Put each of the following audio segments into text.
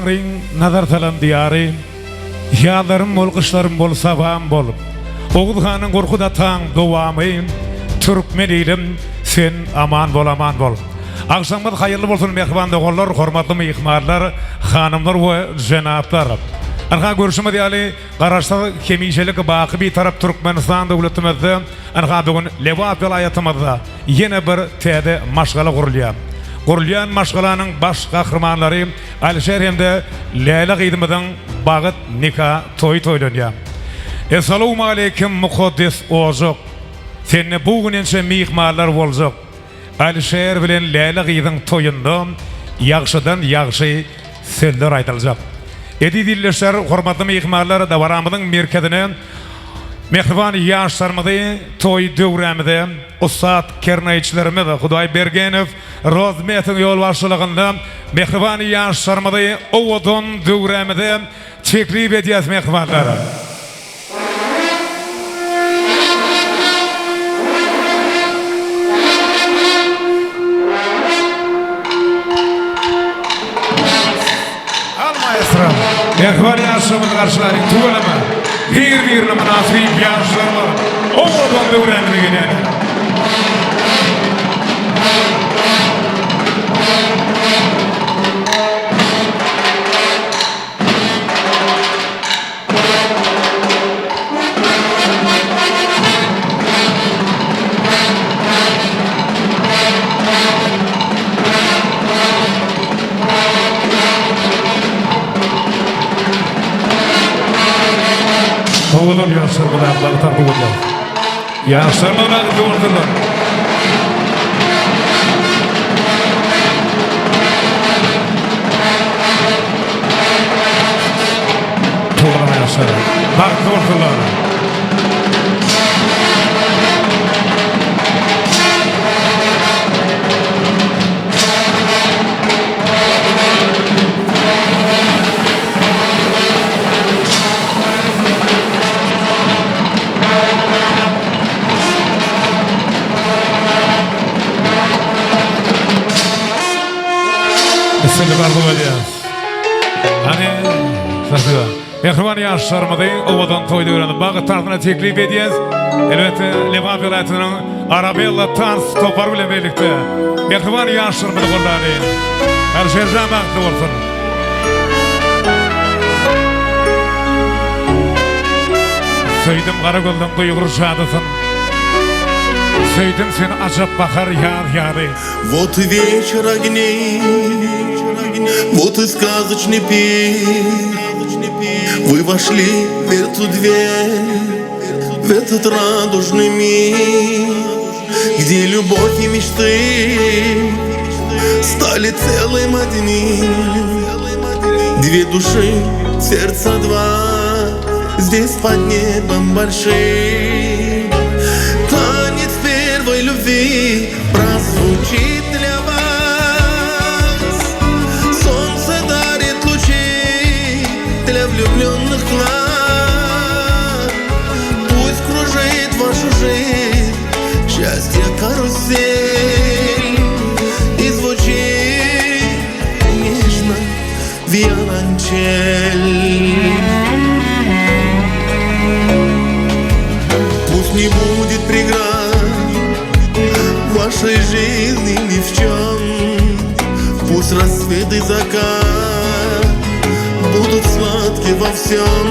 Taňryň nazar salan diýary, Ýazlarym bol, gyşlarym bol, sabam bol. Oguz hanyň Gorkut ataň dowamy, Türkmen ilim, sen aman bol, aman bol. Agşamyňyz haýyrly bolsun mähriban doganlar, hormatly myhmanlar, hanymlar we jenaplar. Ynha görşümiz ýaly Garaşsyz, hemişelik baky Bitarap Türkmenistan döwletimizde ynha bu gün Lebap welaýatymyzda ýene bir täze maşgala gurulýar. Gurulýan maşgalanyň baş gahrymanlary Alişer hem-de Läle gyzymyzyň bagyt nika toýy toýlanýar. Essalawmaleýkim mukaddes ojak! Sende bu gün ençe myhmanlar boljak. Alişer bilen Läle gyzyň toýunda ýagşydan ýagşy sözler aýdyljak. Eziz ildeşler, hormatly myhmanlar, dabaramyzyň merkezine mähriban ýaşlarymyzy toý döwrämize ussat kernaýçylarymyz Hudaýbergenow Rozmetiň ýolbaşçylygynda mähriban ýaşlarymyzy owadan döwrämize teklip edýäs mähribanlar. Al maestro. Mähriban ýaşlarymyzy garşylalyň tüweleme. Bir-birine mynasyp ýaşlarymyz owadan döwrämize gelýärler. Owadan ýaşlarymyza bagt arzuw edýäris. Ýaşlarymyz bagtly bolsunlar. Toglan ýaşlar bagtly bolsunlar. Üstünlik arzuw edýäris. Hany, sesibe. Mähriban ýaşlarymyzy owadan toý döwrany bagy tansyna teklip edýäs. Elbetde, Lebap welaýatynyň Arabella tans topary bilen birlikde mähriban ýaşlarymyzy goldalyň. Alşerjan bagtly bolsun. Söýdüm gara gözleň duýgur jadysyn. Söýdüm seni ajap bahar ýaz ýaly. Wot i weçer ogneý, Wot i skazocnyý pir. Vy vošli v etu dver, V etot radužnyý mir, Gde lýubov i mečty Stali tselym odnim. Dve duši, serdtsa dva Zdes pod nebom bolšim. Tanec pervoý ľubvi Prozvučit dlya vas. Solnce darit luči Dlya vlyublennykh glaz. Pust kružit vašu žizn Sčastýa karusel I zvučit nežno violončel. Pust ne budet pregrad Vašoý žizni ni v čem. Pust rassvet i zakat Budut sladki vo vsem.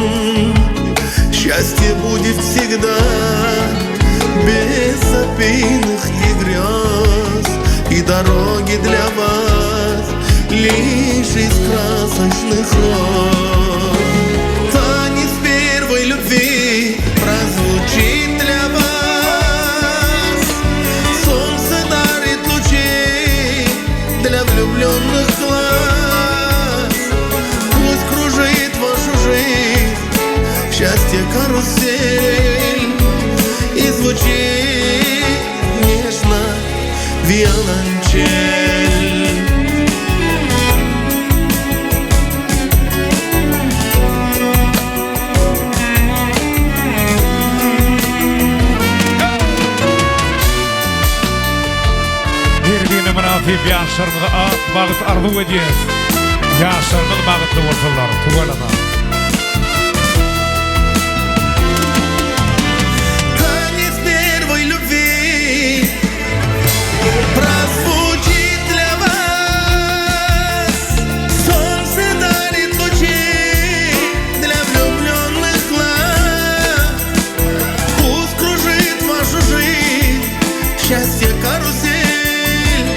Sčastýe budet vsegda Bez zapeinykh i grëz I dorogi dlya vas Liš iz krasocnykh roz. Tanec pervoý ľubvi Prozvučit dlya vas. Solnce darit luči Dlya vlyublennykh glaz. Pust kružit vašu žizn Sčastýa karusel I zvučit nežno violončel. Bir-birine mynasyp ýaşlarymyza ak bagt arzuw edýäs. Ýaşlarymyz bagtly bolsunlar. Tüweleme. Tanec perwoý lýubwi Prozwuçit dlýa was Solnce darit luçi Dlýa wlýublýonnyh glaz Pust kružit wašu жизнь Счастье карусель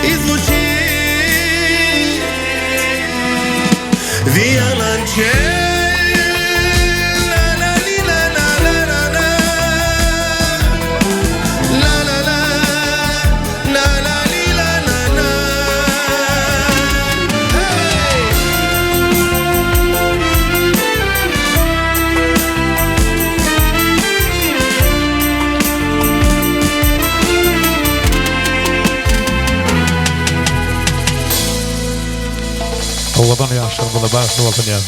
И звучит Violonçel La la li la la la la la La la la La la li la la la Hey! Owadan ýaşlarymyza bagtly bolsun ýa.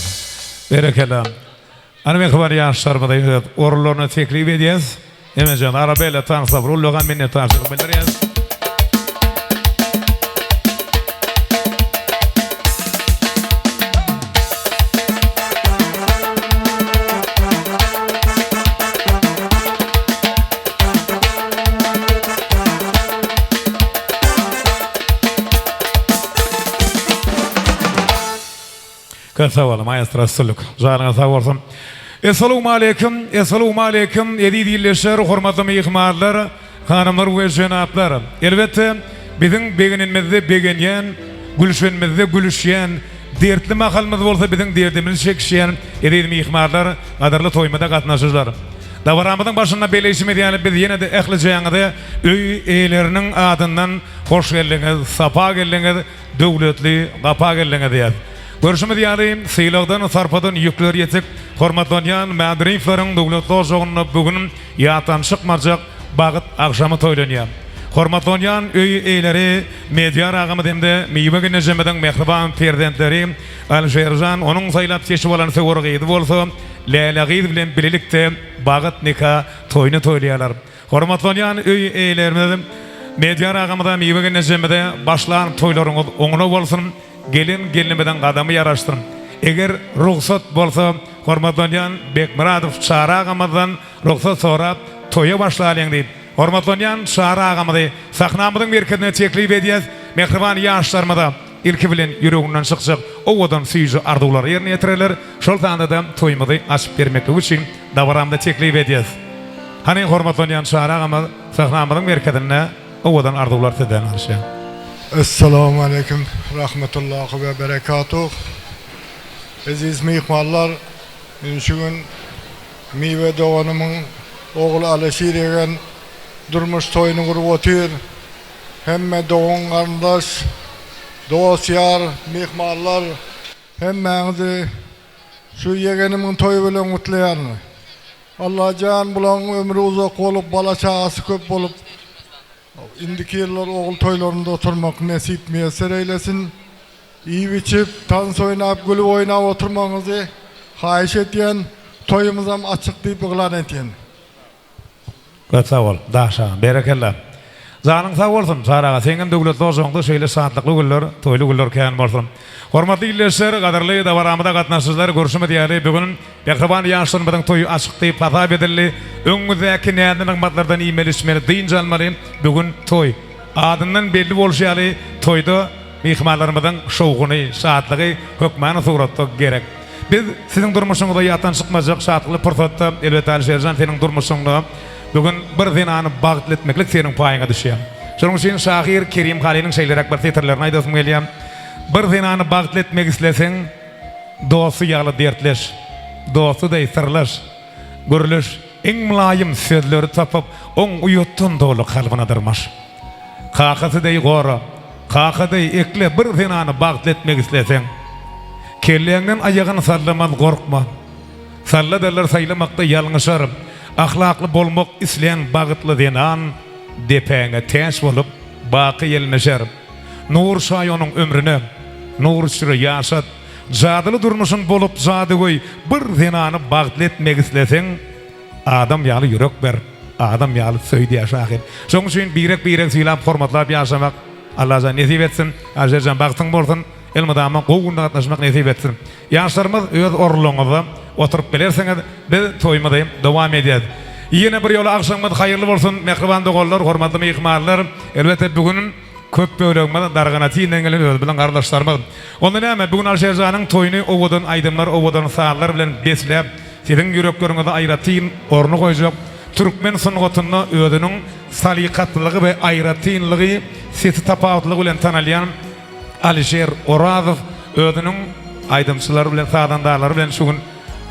Berekella. Ana mähriban ýaşlarymyza öz orunlaryna teklip edýäs. Emejan Arabella tansa bir ullakan minnetdarçylyk bildirýäs. Köp sag boluň maestro üstünlik. Janyňyz sag bolsun. Essalowmaleýkim, essalowmaleýkim eziz ildeşler, hormatly myhmanlar, hanymlar we jenaplar. Elbetde, biziň begenenimizde begenýän, gülşenimizde gülüşýän, dertli mahalymyz bolsa biziň derdimizi çekişýän eziz myhmanlar, gadyrly toýumyza gatnaşyjylar. Dabaramyzyň başynda belleýşimiz ýaly biz ýene-de ählijäňize öý eýeleriniň adyndan hoş geldiňiz, sapa geldiňiz, döwletli gapa geldiňiz diýýäs. Görşümiz ýaly, sylagdan, sarpadan ýükler ýetik, hormatlanýan Mädiriýewleriň döwletli ojagynda bu gün ýatdan çykmajak bagt agşamy toýlanýar. Hormatlanýan öý eýeleri Medýar agamyz hem-de Miwe gelnejemiziň mähriban perzentleri Alişerjan, onuň saýlap-seçip alan söwer gyzy bolsa Läle gyz bilen bilelikde bagt nika toýuny toýlaýarlar. Hormatlanýan öý eýelerimiz Medýar agamyza Miwe gelnejemize başlan toýlaryňyz oňuna bolsun, gelen gelnimiziň gadamy ýaraşsyn. Eger rugsat bolsa hormatlanýan Bekmyradow Çary agamyzdan rugsat sorap toýa başlalyň diýip hormatlanýan Çary agamyzy sahnamyzyň merkezine teklip edýäs mähriban ýaşlarymyza ilki bilen ýüreginden çykjak owadan süýji arzuwlary ýerine ýetirerler, şol sanda-da toýumyzy açyp bermekligi üçin dabaramyza teklip edýäs. Hany hormatlanýan Çary agamyz sahnamyzyň merkezinde owadan arzuwlar sizden garaşýar. Essalamu aleýkum rahmetullahi we berekatuh Eziz myhmanlar men şu gün Miwe doganymyň ogly Alyşir ýegen durmuş toýuny gurup otyr. Hemme dogan-garyndaş, dost-ýar, myhmanlar, hemmäňizi şu ýegenimiň toýy bilen gutlaýaryn. Allajan bulaň ömri uzak bolup, bala-çagasy köp bolup, indiki ýyllar ogul toýlarynda oturmak nesip miýesser eýlesin. Iýip-içip, tans oýnap, gülüp oýnap oturmagyňyzy haýyş edýän. Toýumyzam açyk diýip yglan edýän. Köp sag bol, Daş aga. Berekella. Janyň sag bolsun, Çary aga, seňem döwletli ojagyňda şeýle şatlykly günler, toýly günler kän bolsun. Hormatly ildeşler, gadyrly dabaramyza gatnaşyjylar, görşümiz ýaly, bu gün mähriban ýaşlarymyzyň toýy açyk diýip hasap edildi. Öňüňizdäki näzli-nygmatlardan iýmeli-içmeli, dynç almaly. Bu gün toý. Adyndan belli bolşy ýaly, toýda myhmanlarymyzyň şowhuny, şatlygy hökmany suratda gerek. Biz siziň durmuşyňyzda ýatdan çykmajak şatlykly pursatda, elbetde Alyşerjan seniň durmuşyňda bu gün bir zenany bagtly etmeklik seniň paýyňa düşýär. Şonuň üçin şahyr Kerim Halynyň şeýleräk bir setirlerini aýdasym gelýär, Bir zenany bagtly etmek isleseň, dosty ýaly dertleş, dosty deý syrlaş, gürleş, iň mylaýym sözleri tapyp, oň uýatdan doly kalbyna dyrmaş. Kakasy deý gora, kaka deý ekle bir zenany bagtly etmek isleseň. Kelläňden aýagyny sallamaz gorkma. Salladarlar saýlamakda ýalňyşar. Ahlakly bolmak islän bagtly zenan depäňe täç bolup baky ýelmeşer. Nur çaý onuň ömrüne, nur içre ýaşat. Jadyly durmuşyň bolup jadygöý bir zenany bagtly etmek isleseň, Adam ýaly ýürek ber, adam ýaly söý diýýär şahyr. Şonuň üçin birek-biregi sylap, hormatlap ýaşamak Allajan nesip etsin. Ažerjan bagtyň bolsun. Elmydama gowy günde gatnaşmak nesip etsin. Ýaşlarymyz öz orunlaryňyzda oturyp bilersiňiz. Biz toýumyzy dowam edýäs. Ýene bir ýola agşamyňyz haýyrly bolsun mähriban doganlar, hormatly myhmanlar. Elbetde bu gün köp bölegimiz Darganatinden gelen öz biziň gardaşlarymyz. Onda näme bu gün Alşerjanyň toýuny owadan aýdymlar, owadan sazlar bilen besläp, siziň ýürekleriňizde aýratyn orny goýjak türkmen sungatynda özüniň salykatlylygy we aýratynlygy, sesi tapawutlygy bilen tanalýan Alişer Orazow özüniň aýdymçylary bilen, sazandarlary bilen şu gün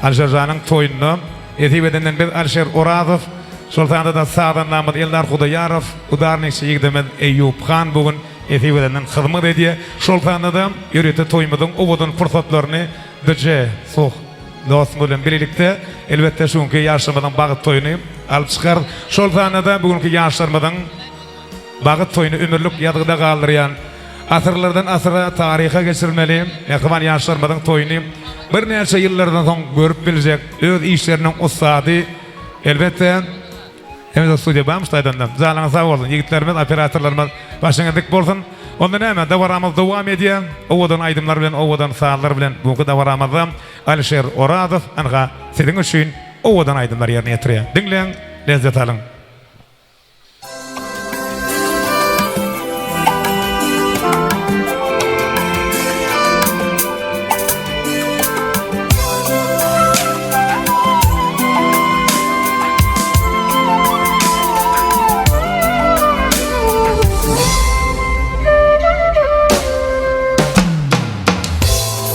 Alişerjanyň toýunda nesip edenden biz Alişer Orazow, şol sanda-da sazandamyz Eldar Hudaýarow, udarnikçi ýigidimiz Eýýup han bu gün nesip edenden hyzmat edýär. Şol sanda-da ýörite toýumyzyň owadan pursatlaryny DJ Suh dostumyz bilen bilelikde elbetde şu günki ýaşlarymyzyň bagt toýuny alyp çykarys. Şol sanda-da bu günki ýaşlarymyzyň Bagyt toýuny ömürlik ýazgyda galdyrýan, asyrlardan asyra taryha geçirmeli mähriban ýaşlarymyzyň toýuny birnäçe ýyllardan soň görüp biljek öz işleriniň ussady, elbetde, hemde studiýa barmyş taýdanda. Janyňyz sag bolsun, ýigitlerimiz, operatorlarymyz başyňyz dik bolsun. Onda näme, dabaramyz dowam edýär. Owadan aýdymlar bilen, owadan sazlar bilen bu günki dabaramyzda Alişer Orazow ynha siziň üçin owadan aýdymlar ýerine ýetirýär. Diňläň, lezzet alyň.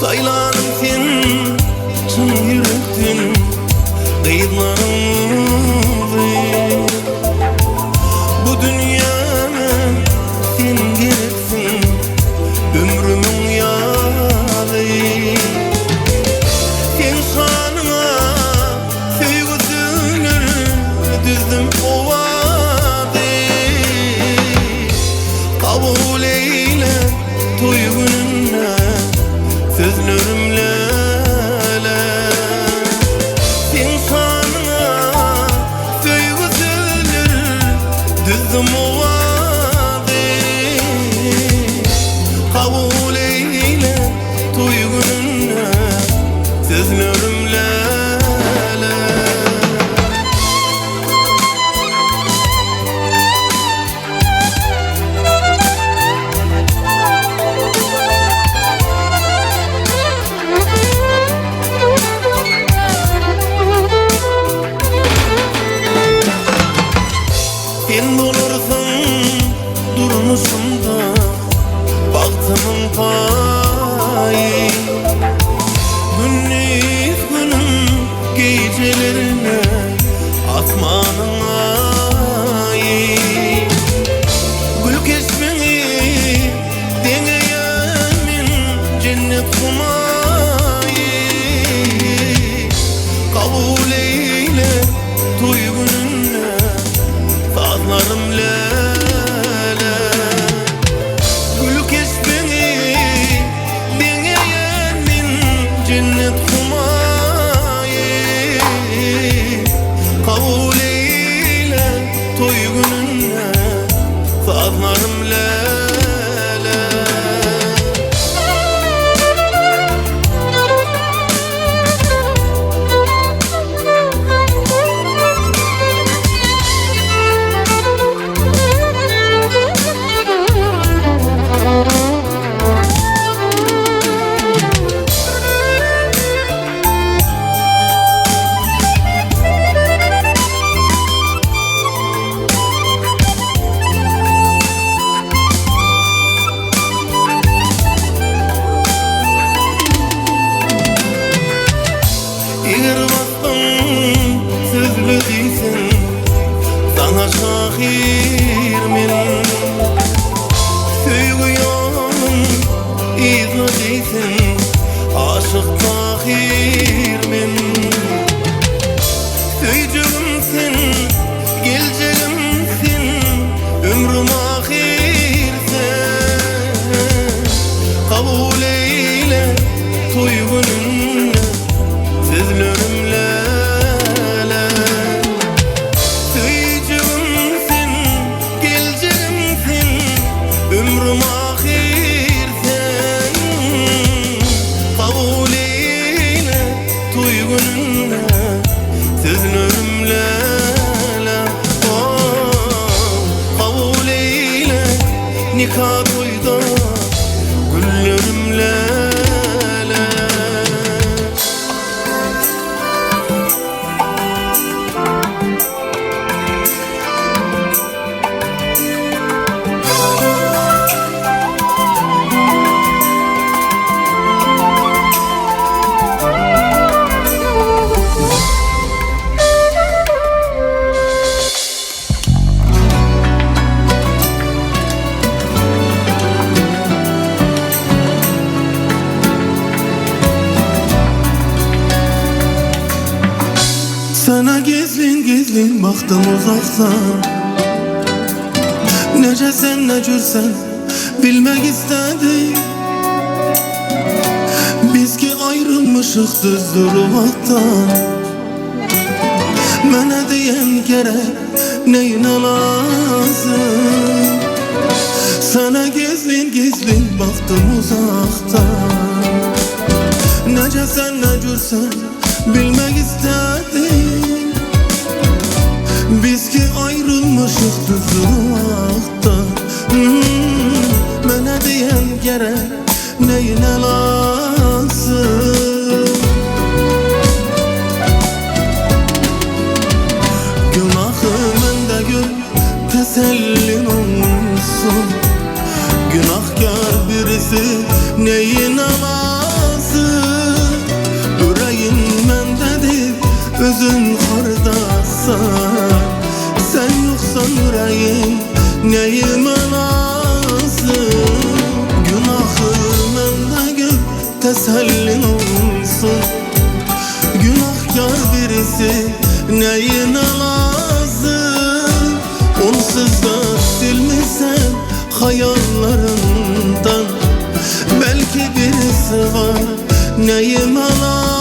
Saýlanym sen çyn ýürekden gyzlaryňyzy Bu dünýäme sen gereksiň ömrümiň ýazy Seň şanyňa söýgi sözler düzdüm owazy Kabul eýle Toý gününde sözlerim läle Seň şanyňa söýgi sözler düzdüm owazy Kabul eýle toý gününde sözlerim läle. Sen bolarsyň durmuşymda bagtymyň paýy Gündiz günüm gijelerine asmanyň aýy Gül keşbiňi deňeýän men jennet humaýy Kabul eýle toý gününde sazlarym läle Gül keşbiňi deňeýän men jennet humaýy Kabul eýle toý gününde sazlarym läle. Eger basdyň sözle diýseň Saňa şahyr men Söýgi ýolun yzla diýseň Aşyk Tahyr men Söýjegim sen, geljegim sen Ömrüm ahyr sen Kabul eýle toý gününde Sözlerim läle Söýjegim sen, geljegim sen Ömrüm ahyr sen. Nika toýda güllerim läle. Sana gizlin gizlin baktım uzaktan Nece sen ne cürsen bilmek istedim Biz ki ayrılmışık düzdür vaktan Mənə deyən gerek neyine lazım Sana gizlin gizlin baktım uzaktan Nece sen ne cürsen bilmek istedim Biz ki ayrılmışık düzü hmm, Mənə deyən gerek neyine lazım Günahı mende gör tesellin olsun Günahkar birisi neyin alası Yüreğin mendedir özün hardasan Sen yoksan yüreğin neyin alası Günahı mende gör tesellin olsun Günahkar birisi neyine lazım Onsuz da silmişsen hayallarından Belki birisi var neyime lazım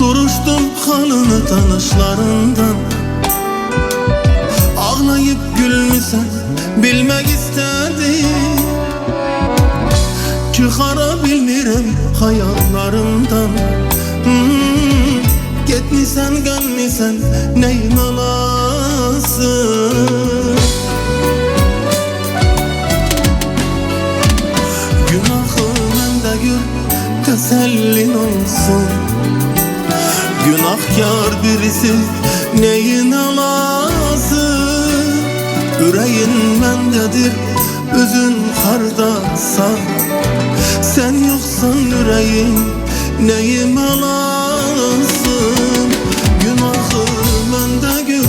Soruştum halını tanışlarından Ağlayıp gülmüsen bilmek istedim Çıxara hayallarımdan hmm, Getmisən, gəlmisən, neyime lazım Günahı məndə gör, təsəllin olsun Günahkar birisi neyine lazım Yüreğin mendedir özün hardasan Sen yoksan yüreğin neyime lazım Günahı mende gör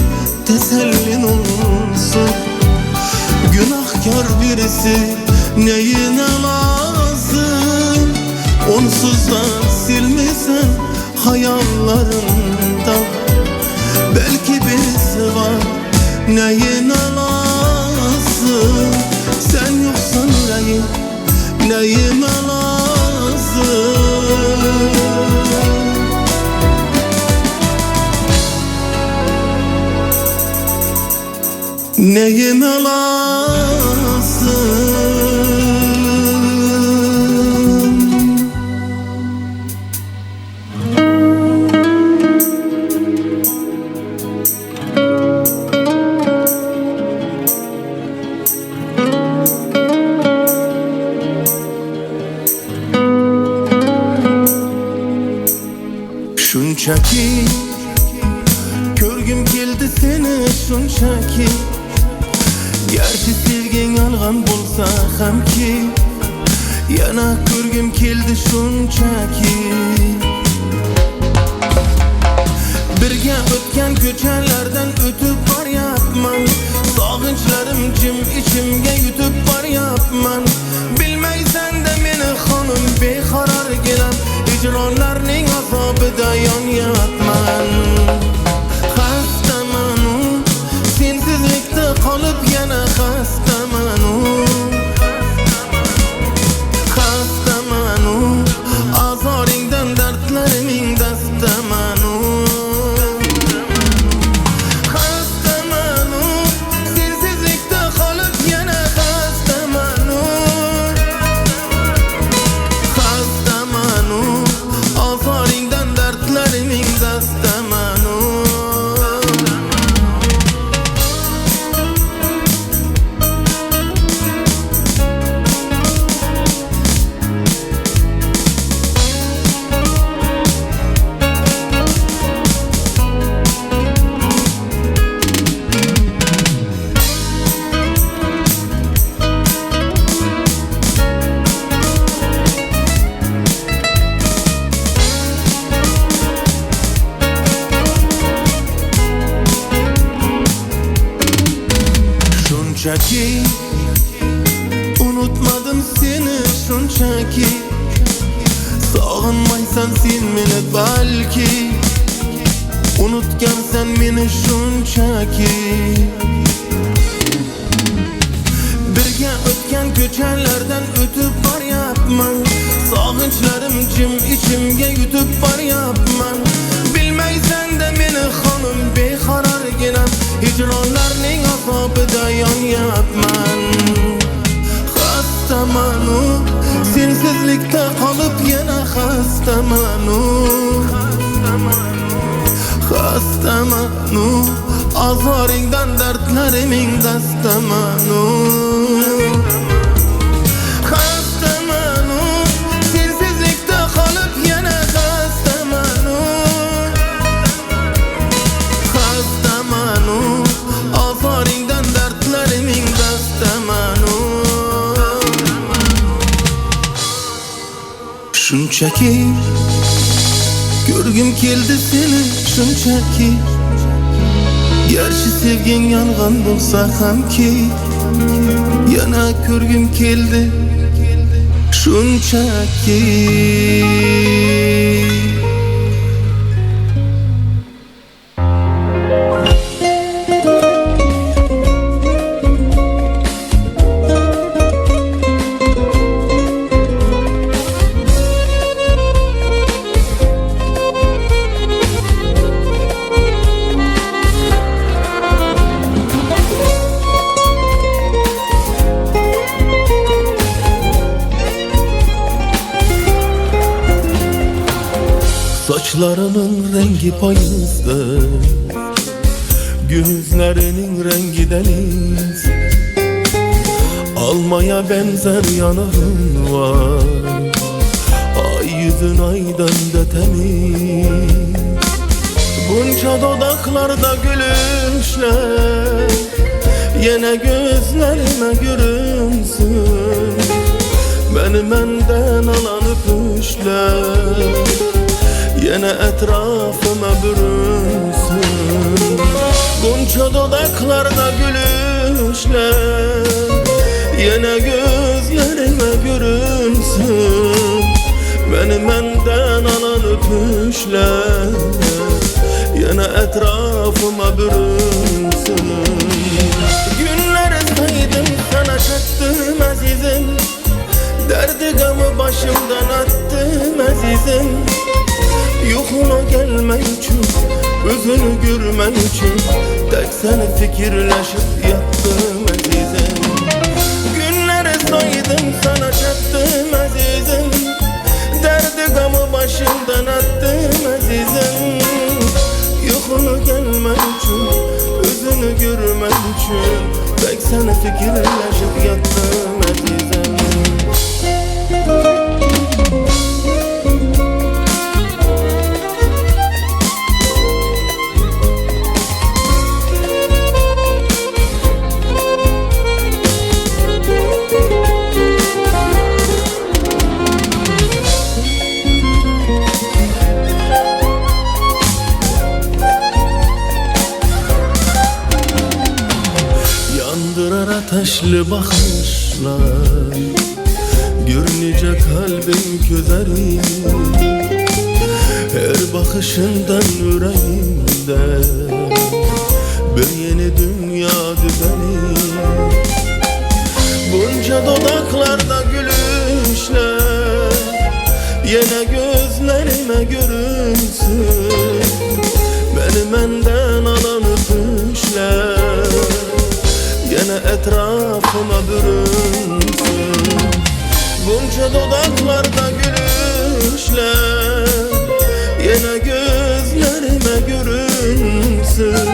tesellin olsun Günahkar birisi neyine lazım Onsuz da silmişsen hayallarından Belki birisi var neyine lazım Sen yoksan yüreğim neyime lazım Neyime lazım Shunchaki Ko'rgim keldi seni shunchaki Garchi sevging yolg'on bo'lsa hamki Yana ko'rgim keldi shunchaki Birga o'tgan ko'chalardan o'tib boryapman Sog'inchlarim jim ichimga yutib boryapman Bilmaysan-da meni xonim beqarorginam Hijronlarning azobida yonyapman Xastaman u sensizlikda qolib yana xastaman u. Shunchaki Unutmadım seni shunchaki Sog'inmaysan sen meni balki Unutgansan meni shunchaki Birga o'tgan ko'chalardan o'tib boryapman Sog'inchlarim jim ichimga yutib boryapman Bilmaysan-da meni xonim beqarorginam Hijronlarning azobida yonyapman Xastamanu sensizlikda qolib yana xastamanu Xastamanu azoringdan dardlariming dastamanu Xastamanu sensizlikda qolib yana xastamanu Xastamanu azoringdan dardlariming dastamanu Shunchaki ko'rgim keldi seni shunchaki Garchi sevging yolg'on bo'lsa hamki Yana ko'rgim keldi shunchaki Saçlarının rengi payızdı Gözlerinin rengi deniz Almaya benzer yanağın var Ay yüzün aydan da temiz Bunca dodaklarda gülüşler Yine gözlerime görünsün Beni menden alan öpüşler Yine etrafıma bürünsün Gonca dodaklarda gülüşler Yine gözlerime görünsün Beni menden alan öpüşler Yine etrafıma bürünsün Günleri saydım sana çattım azizim Derdi gamı başımdan attım azizim Yuxuna gelmek üçün Özünü görmek üçün Tek seni fikirleşip yattım azizim Günleri saydım sana çattım azizim Derdi gamı başımdan attım azizim Yuxuna gelmek üçün Özünü görmek üçün Tek seni fikirleşip yattım azizim Yandırar ateşli bakışlar Görünce kalbim közerir Her bakışından yüreğimde Bir yeni dünya düzeni Bunca dodaklarda gülüşler Yine gözlerime görünsün Beni menden alan öpüşler Yine etrafıma bürünsün Bunca dodaklarda gülüşler Yine gözlerime görünsün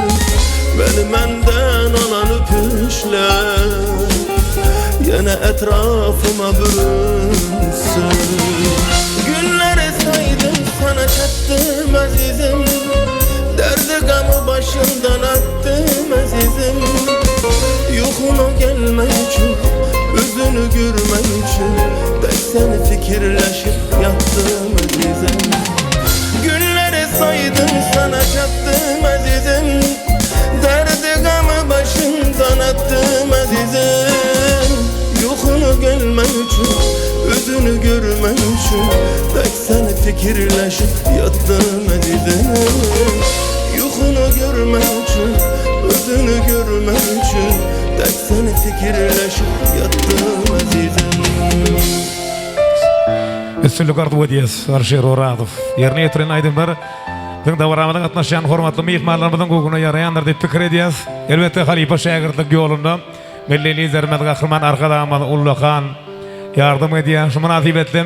Beni menden alan öpüşler Yine etrafıma bürünsün Günleri saydım sana çattım azizim Derdi gamı başımdan attım azizim Yuxuna gelmek üçün Özünü görmek üçün Tek seni fikirleşip yattım azizim Günleri saydım sana çattım azizim Derdi gamı başımdan attım azizim görmek üçin Dek seni pikirleşip ýatdym ezizim Ýuhuny görmek üçin, özüni görmek üçin Dek seni pikirleşip ýatdym ezizim. Üstünlik arzuw edýäs Alişer Orazow. Ýerine ýetiren aýdymlar biziň dabaramyza gatnaşýan hormatly myhmanlarymyzyň göwnüne ýaraýandyr diýip pikir edýäs. Elbetde halypa şägirtlik ýolunda Milli Liderimiz Gahryman Arkadagymyz ullakan ýardam edýär. Şu mynasybetli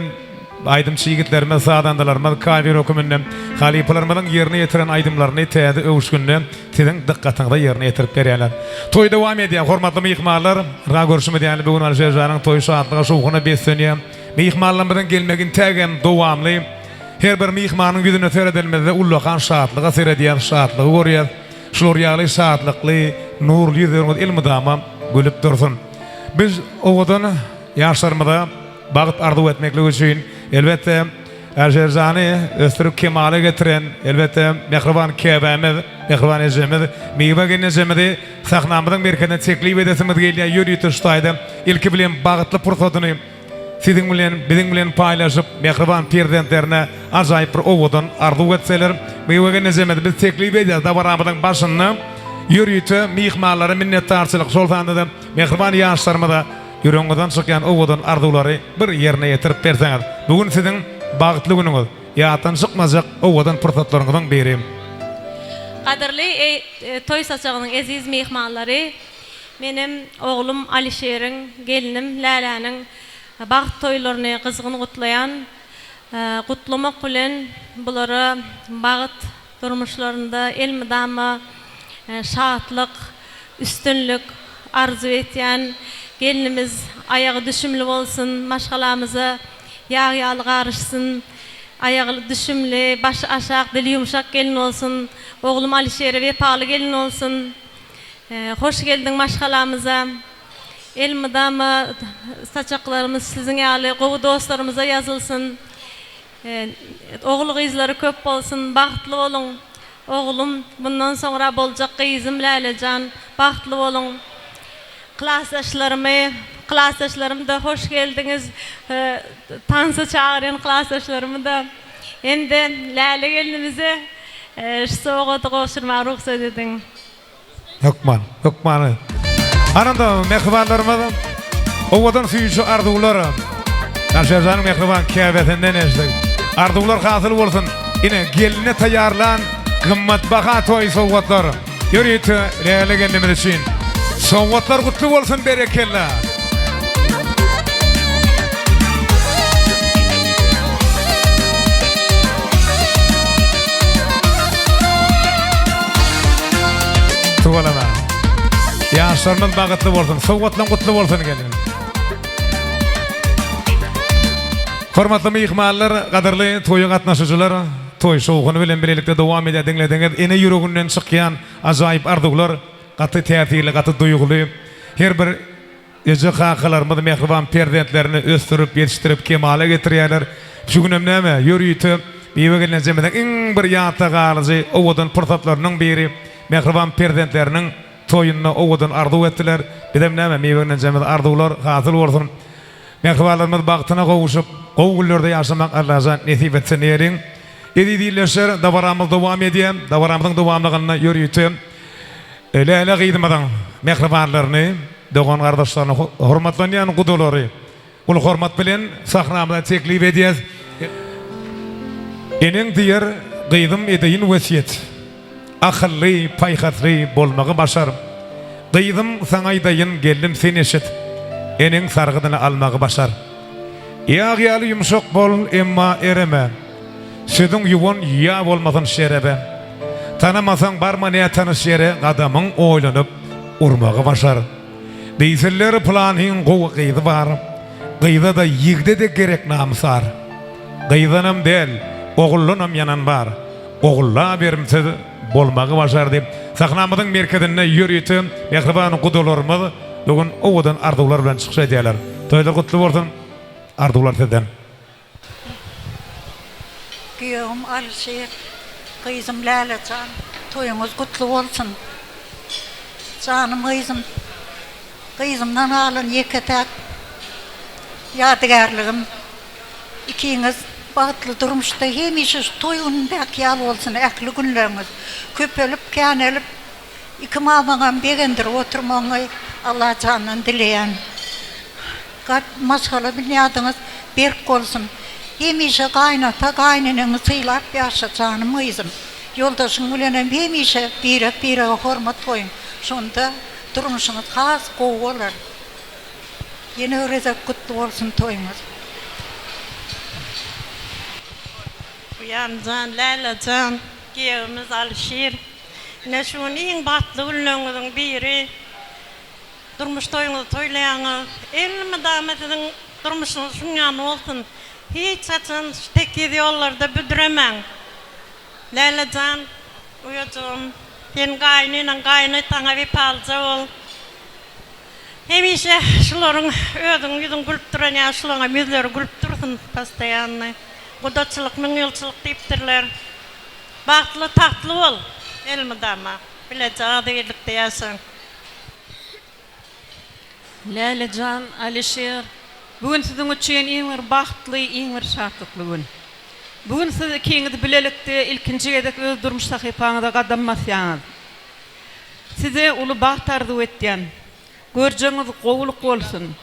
aýdymçy ýigitlerimiz, sazandalarymyz kawer höküminde halypalarymyzyň ýerine ýetiren aýdymlaryny täze öwüşginde siziň dykgatyňyza ýerine ýetirip berýärler. Toý dowam edýär, hormatly myhmanlar. Ynha görşümiz ýaly bu gün Alişerjanyň toýy şatlyga, şowhuna beslenýär. Myhmanlarymyzyň gelmegi intägem dowamly. Her bir myhmanyň ýüzüne seredenimizde ullakan şatlyga seredýäris, şatlygy görýäris. Şular ýaly şatlykly, nurly ýüzleriňiz elmydama gülüp dursun. Biz owadan ýaşlarymyza bagt arzuw etmeklik üçin, elbetde, Ärşerjany ösdürip kemala getiren, elbetde, mähriban käbämiz, mähriban ejemiz Miwe gelnejemizi sahnamyzyň merkezine teklip edesimiz gelýär. Ýörite şu taýda ilki bilen bagtly pursadyny Siziň bilen, biziň bilen paýlaşyp, mähriban perzentlerine ajaýyp bir owadan arzuw etseler, Miwe gelnejemizi biz teklip edýäris. Dabaramyzyň başynda ýörite myhmanlara minnetdarçylyk, şol sanda-da mähriban ýaşlarymyza ýüregiňizden çykýan owadan arzuwlary bir ýerine ýetirip berseňiz. Bu gün siziň bagtly günüňiz, ýatdan çykmajak owadan pursatlaryňyzyň biri. Gadyrly toý saçagynyň eziz myhmanlary! Menem oglum Alişeriň, gelnim Läläniň bagt toýlaryny gyzgyn gutlaýan. Gutlamak bilen bulara bagt, durmuşlarynda elmydama şatlyk, üstünlik arzuw etýän. Gelnimiz aýagy düşümli bolsun, maşgalamyza ýag ýaly garyşsyn. Aýagy düşümli, başy aşak, dili ýumşak gelin bolsun. Oglum Alişere wepaly gelin bolsun. Hoş geldiň maşgalamyza. Elmydama saçaklarymyz siziň ýaly gowy dostlarymyza ýazylsyn. Ogul gyzlary köp bolsun. Bagtly boluň. Oglum, bundan soňra boljak gyzym Lälejan, bagtly boluň. Klasdaşlarymy, klasdaşlarym-da hoş geldiňiz. Tansa çagyrýan klasdaşlarymy-da hem-de Läle gelnimize şu sowgady gowşurmaga rugsat ediň. Hökman, hökmany. Ananda mähribanlarymyz owadan süýji arzuwlar. Alşerjanyň mähriban käbesinden eşitdik. Arzuwlar hasyl bolsun. Ine, geline taýýarlan gymmatbaha toý sowgatlar. Ýörite Läle gelnimiz üçin. Sowgatlar gutly bolsun berekella. Tüweleme. Ýaşlarymyz bagtly bolsun. Sowgatlaň gutly bolsun gelin. Hormatly myhmanlar, gadyrly toýa gatnaşyjylar, toý şowhuny bilen bilelikde dowam edýär diňlediňiz. Ene ýüreginden çykýan ajaýyp arzuwlar gaty täsirli, gaty duýguly. Her bir Eje-kakalarymyz mähriban perzentlerini ösdürip, ýetişdirip, kemala getirýärler. Şu günem näme, ýörite Miwe gelnejemiziň iň bir ýatda galyjy owadan pursatlarynyň biri, mähriban perzentleriniň toýunda owadan arzuw etdiler. Bizem näme, Miwe gelnejemiz arzuwlar hasyl bolsun. Mähribanlarymyz bagtyna gowuşyp, gowy günlerde ýaşamak Allajan nesip etsin diýeliň. Eziz ildeşler, dabaramyz dowam edýär. Dabaramyzyň dowamlygynda ýörite Läle gyzymyzyň mähribanlaryny, dogan-gardaşlaryny, hormatlanýan gudalary uly hormat bilen sahnamyza teklip edýäs. Eneň diýer, Gyzym edeýin wesýet, Akylly, paýhasly bolmagy başar. Gyzym saňa aýdaýyn, gelnim sen eşit, Eneň sargydyny almagy başar. Ýag ýaly ýumşak bol, emma ereme. Sözüň ýuwan ýa bolmasyn şerebe. Tanamasaň barma nätanyş ýere gadamyň oýlanyp urmagy başar. Diýsinler pylanyň gowy gyzy bar. Gyza-da ýigde-de gerek namys-ar. Gyzdanam däl, oguldanam ýanan bar. Ogulla berimsiz bolmagy başar diýip, sahnamyzyň merkezinde ýörite mähriban gudalarymyz bu gün owadan arzuwlar bilen çykyş edýärler. Toýlar gutly bolsun, arzuwlar sizden. Giýewim Alyşir, gyzym Lälejan, toýuňyz gutly bolsun! Janym gyzym, gyzymdan galan ýeke-täk ýadygärligim. Ikiňiz bagtly durmuşda hemişe şu toý günündäki ýaly bolsun ähli günleriňiz. Köpelip, känelip, iki mamaňam begendirip oturmagyňy Allajandan dileýän. Gat maşgala binýadyňyz berk bolsun. Hemişe gaýynata, gaýyneneňi sylap ýaşa janym gyzym. Ýoldaşyň bilenem hemişe birek-birege hormat goýuň. Şonda durmuşyňyz has gowy bolar. Ýene bir gezek gutly bolsun toýuňyz. Uýam jan, Läle jan, giýewimiz Alyşir. Ine şu gün iň bagtly günleriňiziň biri. Durmuş toýuňyzy toýlaýaňyz. Elmydama siziň durmuşyňyz şuň ýaly bolsun. Hiç haçan şu tekiz ýollarda büdremäň. Läle jan, uýajygym, sen gaýyneneň, gaýynataňa wepalyja bol. Hemişe şularyň özüň ýüzüň gülüp duran ýaly şularyňam ýüzleri gülüp dursun postoýanny. Gudaçylyk müňýylçylyk diýipdirler. Bagtly tagtly bol elmydama. Bileje agzybirlikde ýaşaň. Lälejan, Alişer, bu gün siziň üçin iň bir bagtly, iň bir şatlykly gün. Bu gün siz ikiňiz bilelikde ilkinji gezek öz durmuş sahypaňyza gadam basýaňyz. Size uly bagt arzuw etýän. Görjegiňiz gowulyk bolsun.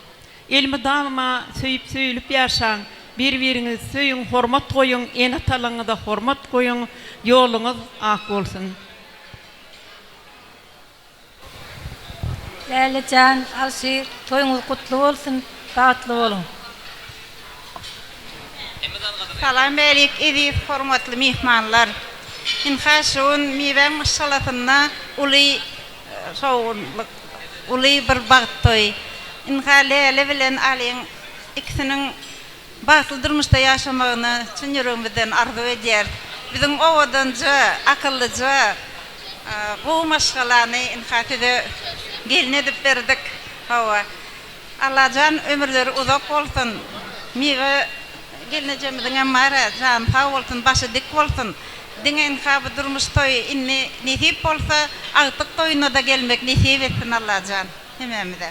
Elmydama söýüp söýülip ýaşaň, bir biriňizi söýüň, hormat goýuň, ene atalaňyza hormat goýuň, ýoluňyz ak bolsun. Läle jan, Alşir, toýuňyz gutly bolsun, bagtly boluň. Salam berik eziz hormatly myhmanlar. Ynha şu gün Miwäň maşgalasynda uly şowhunlyk, uly bir bagt toýy. Ynha Läle bilen Alyň ikisiniň bagtly durmuşda ýaşamagyny çyn ýüregimizden arzuw edýäris. Biziň owadanja, akyllyja, gowy maşgalany ynha size gelin edip berdik. Hawa. Allajan ömürleri uzak bolsun Miwe gelnejemiziňem bara jany sag bolsun başy dik bolsun diňe ynha bu durmuş toýy indi nesip bolsa agtyk toýunada gelmek nesip etsin Allajan hemmämize.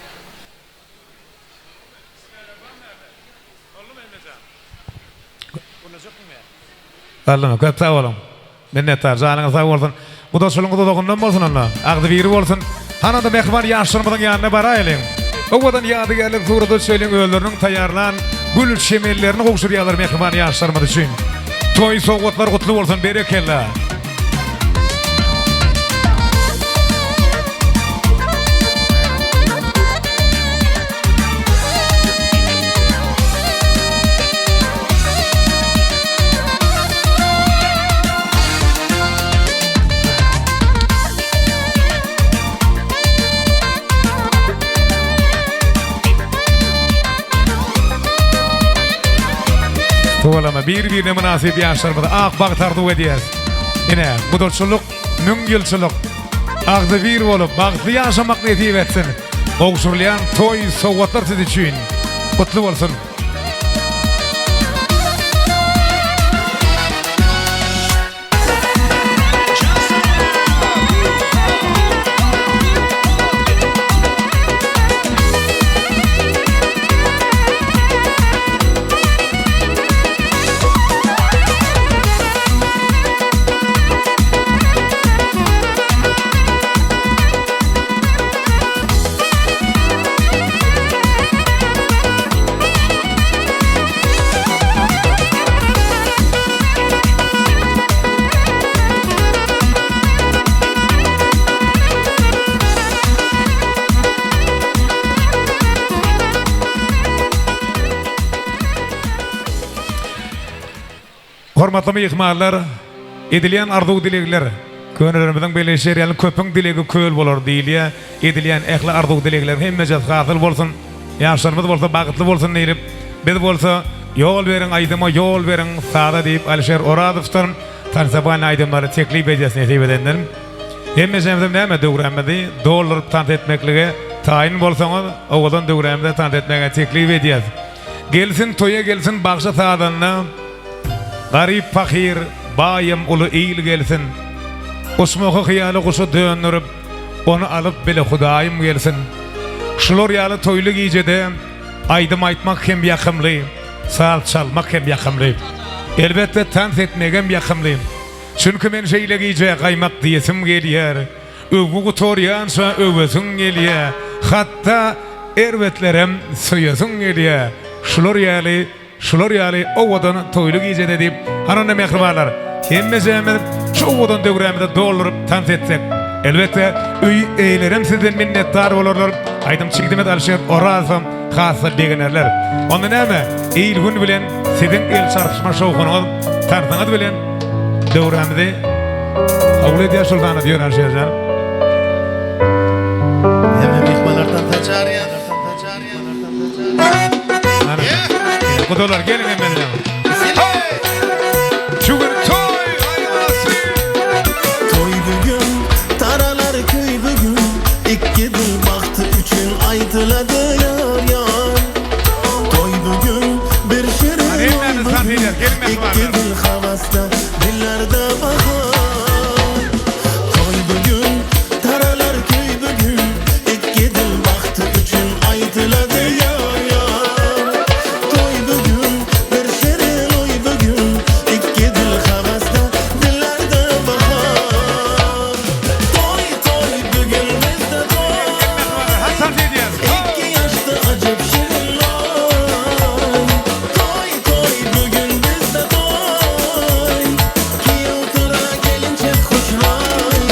Aldyňyz köp sag boluň. Minnetdar, janyňyz sag bolsun. Gudaçylygyňyz uzagyndan bolsun onda. Agzybir bolsun. Hany onda mähriban ýaşlarymyzyň ýanyna baraýalyň. Owadan ýadygärlik surata düşeliň özleriniň taýýarlan gül çemenlerini gowşurýarlar mähriban ýaşlarymyz üçin. Toý sowgatlar gutly bolsun berekella. Tuweleme bir-birine mynasyp ýaşlarymyza ak bagt arzuw edýäris. Ine, gudaçylyk, müňýylçylyk, agzybir bolup, bagtly ýaşamak nesip etsin. Gowşurylýan toý sowgatlar siz üçin gutly bolsun. Hormatly myhmanlar, edilýän arzuw-dilegler, könelerimiziň belleýşi ýaly köpüň dilegi köl bolar diýilýär. Edilýän ähli arzuw-dilegleriň hemmejesi hasyl bolsun, ýaşlarymyz bolsa bagtly bolsun diýlip, biz bolsa Ýol beriň aýdyma, ýol beriň saza diýip Alişer Orazowdan tansobalnyý aýdymlary teklip edýäs nesip edenden. Hemmejemizem näme döwrämizi dolduryp tans etmeklige taýyn bolsaňyz, owadan döwrämize tans etmäge teklip edýäs. Gelsin toýa gelsin bagşy sazanda Garyp pahyr baýam uly il gelsin Uçmahy hyýaly guşa döndürip Ony alyp bile hudaýym gelsin Şular ýaly toýly gijede Aýdym aýtmak hem ýakymly. Saz çalmak hem ýakymly. Elbetde tans etmegem ýakymly. Çünki men şeýle gije gaýmak diýesim gelýär. Öwgi gutarýança öwesiň gelýär. Hatda erbetlerem söýesiň gelýär. Şular ýaly Şular ýaly owadan toýly gijede diýip, hany onda mähribanlar, hemmejämiz şu owadan döwrämizi dolduryp tans etsek. Elbetde, öý eýelerem sizden minnetdar bolarlar, aýdymçy ýigidimiz Alyşir Orazowam has-da begenerler. Onda näme, il-gün bilen siziň el çarpyşma şowhunyňyz, tansyňyz bilen döwrämizi kabul edýär şol sanda diýer Alyşir jan. Hemme myhmanlar tansa çagyrýas. Gudalar gelin hemmeler. Şu gün toy aýlasy. Toý bugün, taralar köý bugün, Ikki dil bagty üçin aýdylady ýar ýar. Toý bugün, bir şirin oý bugün, Ikki dil hawasda, dillerde bahar. Toý bugün, taralar köý bugün, Ikki dil bagty üçin aýdylady ýar ýar. Toý bugün, bir şirin oý bugün, Ikki dil hawasda, dillerde bahar. Toý toý bugün bizde toý, Ikki ýaşda ajap şirin oý. Toý toý bugün bizde toý, Giýew tura gelinçek hoşroý.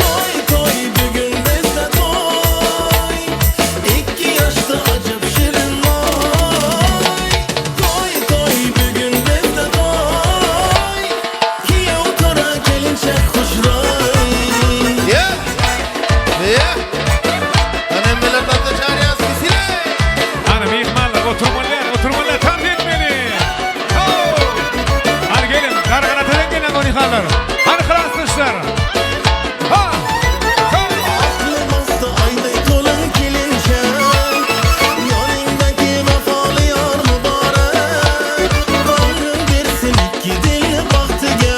Toý toý bugün bizde toý, Ikki ýaşda ajap şirin oý. Toý toý bugün bizde toý, Giýew tura gelinçek hoşroý. Yeah! Yeah! Hany hemmeler tansa çagyrýas Bisile! Hany myhmanlar oturmaly däl, oturmaly däl, tans etmeli. Ho! Hany geliň, Garganatadan gelen myhmanlar. Hany klasdaşlar. Ha! Ha! Akly basdy aýdaý tolan kelinçek, Ýanyňdaky wepaly ýar mübarek. Taňrym bersin ikki dilli bagtyga,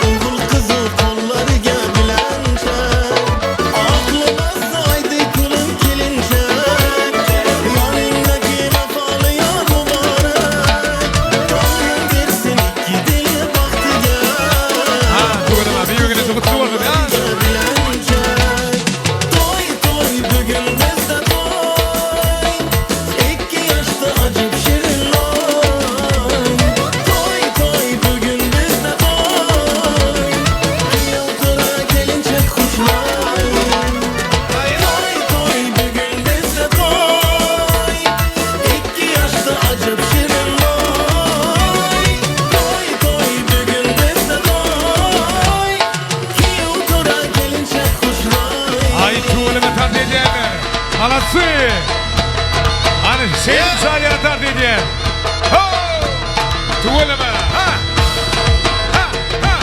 Ogul gyzy gollaryga bilençek. Akly basdy aýdaý tolan kelinçek, Ýanyňdaky wepaly ýar mübarek. Taňrym bersin ikki dilli bagtyga, Ha, tüweleme, bir-birine gutly bolsun. Ha! Bilençek. Toý toý bugün bizde toý, Ikki ýaşda ajap şirin oý. Toý toý bugün bizde toý, Giýew tura gelinçek hoşroý. Toý toý bugün bizde toý, Ikki ýaşda ajap şirin oý. Toý toý bugün bizde toý, Giýew tura gelinçek hoşroý. Aý tüweleme tans edýänler. Malatsy. Hany Seýit çalýan tans edýän. Ho! Tüweleme. Ha! Ha! Ha!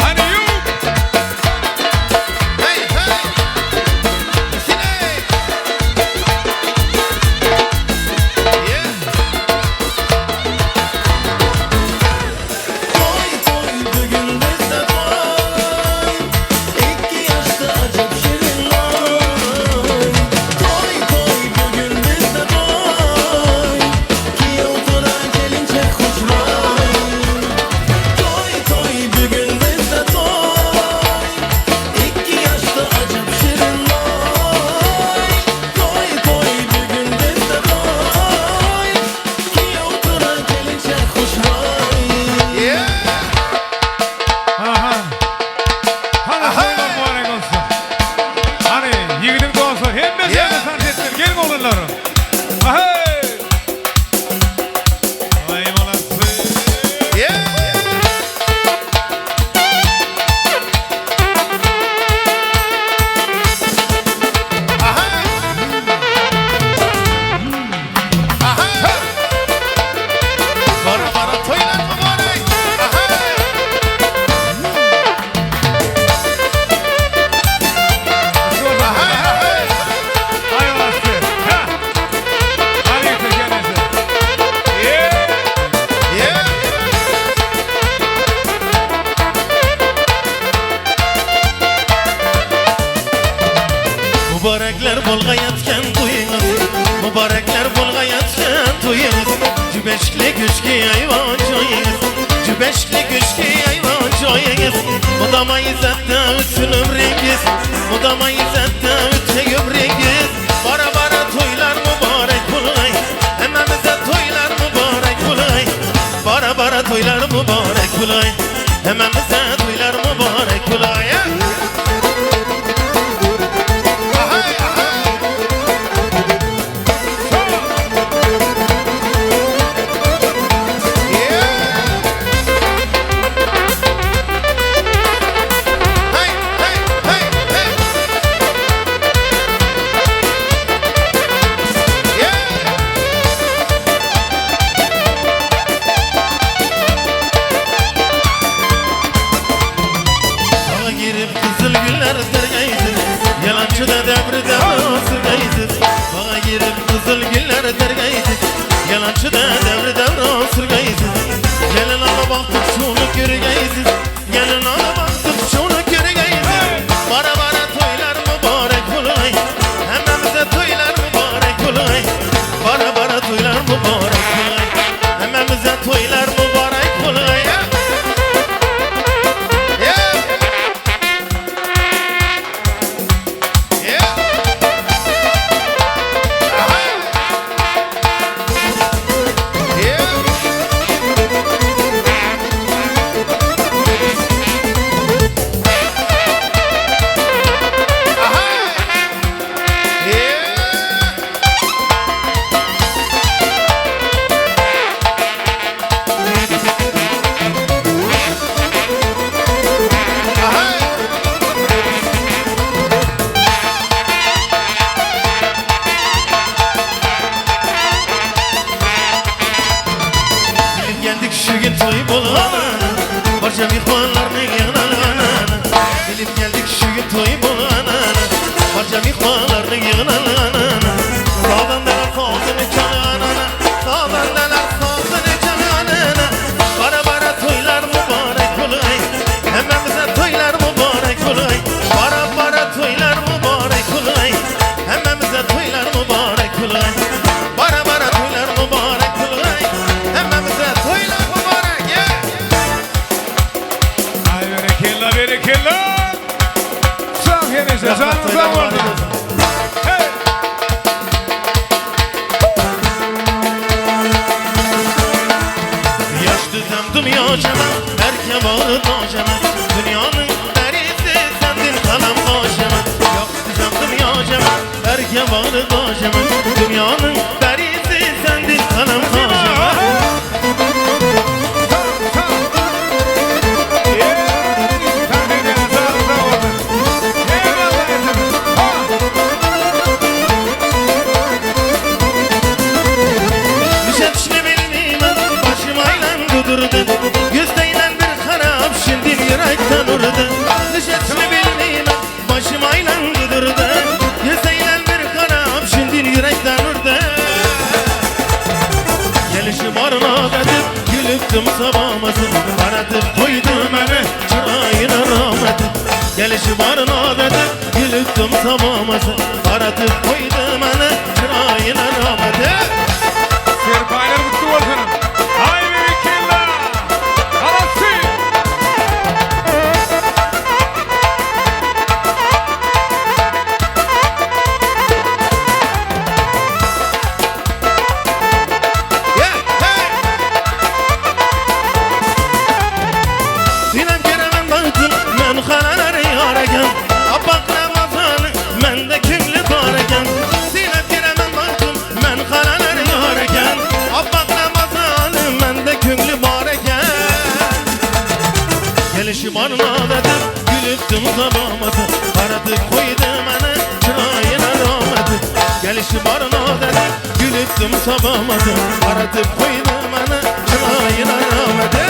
Hany ýup! Hey hey! Bisile! Yeah! Toý toý bugün bizde toý, Ikki ýaşda ajap şirin oý. Mübarekler bolgaýatkan toýuňyz Mübarekler bolgaýatkan toýuňyz Jübeşikli köşki aýwan jaýyňyz Jübeşikli köşki aýwan jaýyňyz Mudama yzzatda ötsün ömrüňiz Mudama yzzatda ötse ömrüňiz Bara bara toýlar mübarek bolaý Hemmämize toýlar mübarek bolaý Bara bara toýlar mübarek bolaý Hemmämize toýlar mübarek bolaý. Baga girip gyzyl güller tergeýsiz, Ýalançyda däbri däbri sürgeýsiz. Baga girip gyzyl güller tergeýsiz, Ýalançyda däbri däbri sürgeýsiz. Gelin alyp agtyk şuny görgeýsiz, Gelin alyp agtyk şuny görgeýsiz. Bara bara toýlar mübarek bolaý, Hemmämize toýlar mübarek bolaý. Bara bara toýlar mübarek bolaý, Hemmämize toýlar mübarek bolaý. Bilip geldik şu gün toý bolanyny, Barça myhmanlarynyň ýygnalanyny. Bilip geldik şu gün toý bolanyny, Barça myhmanlarynyň ýygnalanyny. Sazandalar sazyny çalanyny, Sazandalar sazyny çalanyny. Bara bara toýlar mübarek bolaý, Hemmämize toýlar mübarek bolaý. Bara bara toýlar mübarek bolaý, Hemmämize toýlar mübarek bolaý. Bara bara toýlar mübarek bolaý, Hemmämize toýlar mübarek. Aý berekella berekella. Sag hemişe janyň sag bolsun. Hey! Ýaş düzem dünýa çemen, Erke bagy daşemen, Dünýanyň perisi sendin galam gaşemen. Ýaş düzem dünýa çemen, Erke bagy daşemen, Dünýanyň perisi sendin galam gaşemen. Düşetişini bilmeyim, başım aylan kudurdu. Yüzdeyle bir harap şimdi yürekten urdu. Düşetişini bilmeyim, başım aylan kudurdu. Yüzdeyle bir harap şimdi yürekten urdu. Gelişi barına edip gülüptüm sabahması. Karatıp koydu beni çırayına rahmeti. Gelişi barına edip gülüptüm sabahması. Karatıp koydu beni çırayına rahmeti. Serpaýlar gutly bolsun. Aý berekella. Galasy. Sinem keremen bahtın men halalar yar eken. Apak Ramazanı mende küngli bar eken. Sinem keremen bahtın men halalar yar eken. Apak Ramazanı mende küngli bar eken. Gelişi barına edip gülüptüm sabahması. Karatıp koydu beni çırayına rahmeti. Gelişi barına edip gülüptüm sabahması. Karatıp koydu beni çırayına rahmeti.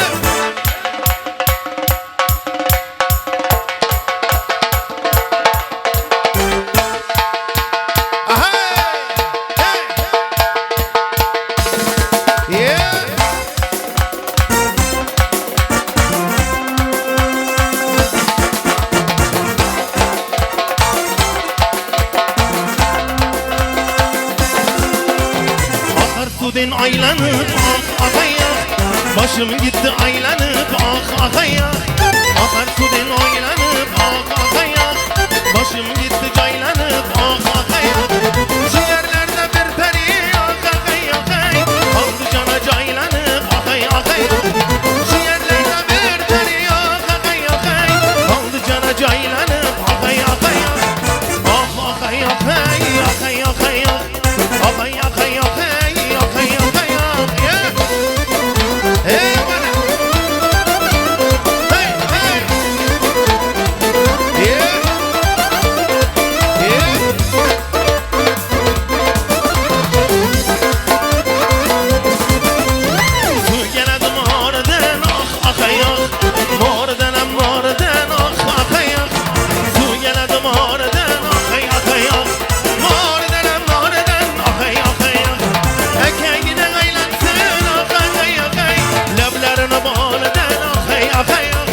sudan aýlanyp ah ah aý ah Başym gitdi aýlanyp ah ah aý ah Akar sudan aýlanyp ah ah aý ah Başym gitdi jaýlanyp ah ah aý ah Şu ýerlerde bir peri ah ah aý ah aý Aldy jana jaýlanyp ah aý ah aý Şu ýerlerde bir peri ah ah aý ah aý Aldy jana jaýlanyp ah aý ah aý ah Ah ah aý ah aý ah aý ah aý ah Ah aý ah aý ah aý ah aý ah aý ah Yeah! Hey bana! Hey hey! Yeah! Yeah! Suv keladi moridan ah ah ay ah Moridan ham moridan ah ah ay ah Suv keladi moridan ah ay ah ay ah Moridan ham moridan ah ay ah ay ah Akangina aylansin ah ah ay ah ay Lablarini bolidan ah ay ah ay ah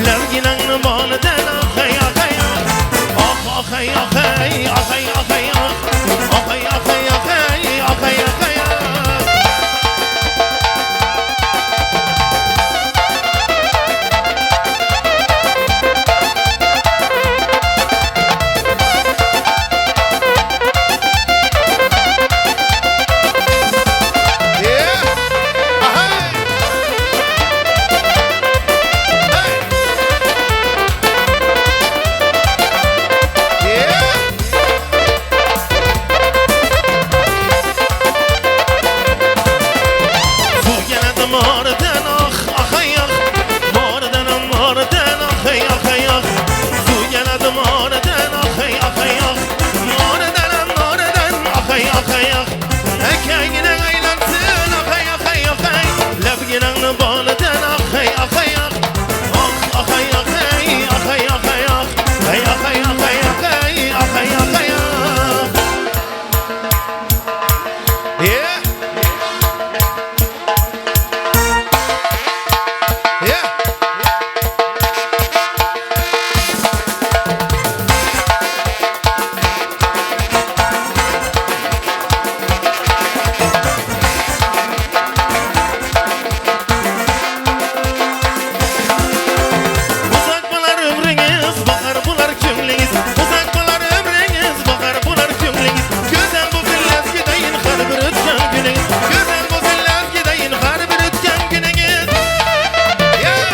Labginangni bolidan ah ay ah ay ah Ah ah ay ah ay ah ay ah ay ah Ah ay ah ay ah ay ah ay ah ay ah Yeah! Ahay! Hey! Yeah! Suv keladi moridan ah ah ay ah Moridan ham moridan ah ay ah ay ah Suv keladi moridan ah ay ah ay ah Moridan ham moridan ah ay ah ay ah Akangina aylansin ah ay ah ay ah ay Labginangni bolidan ah ay ah ay ah Ah ah ay ah ay ah ay ah ay ah Ay ah ay ah ay ah ay ah ay ah ay ah Yeah! Yeah! Uzak bolar ömrüňiz, bahar bolar köňlüňiz. Uzak bolar ömrüňiz, bahar bolar köňlüňiz. Gözel bolsun lezgideýin har bir ötken günüňiz. Gözel bolsun lezgideýin har bir ötken günüňiz. Yeah!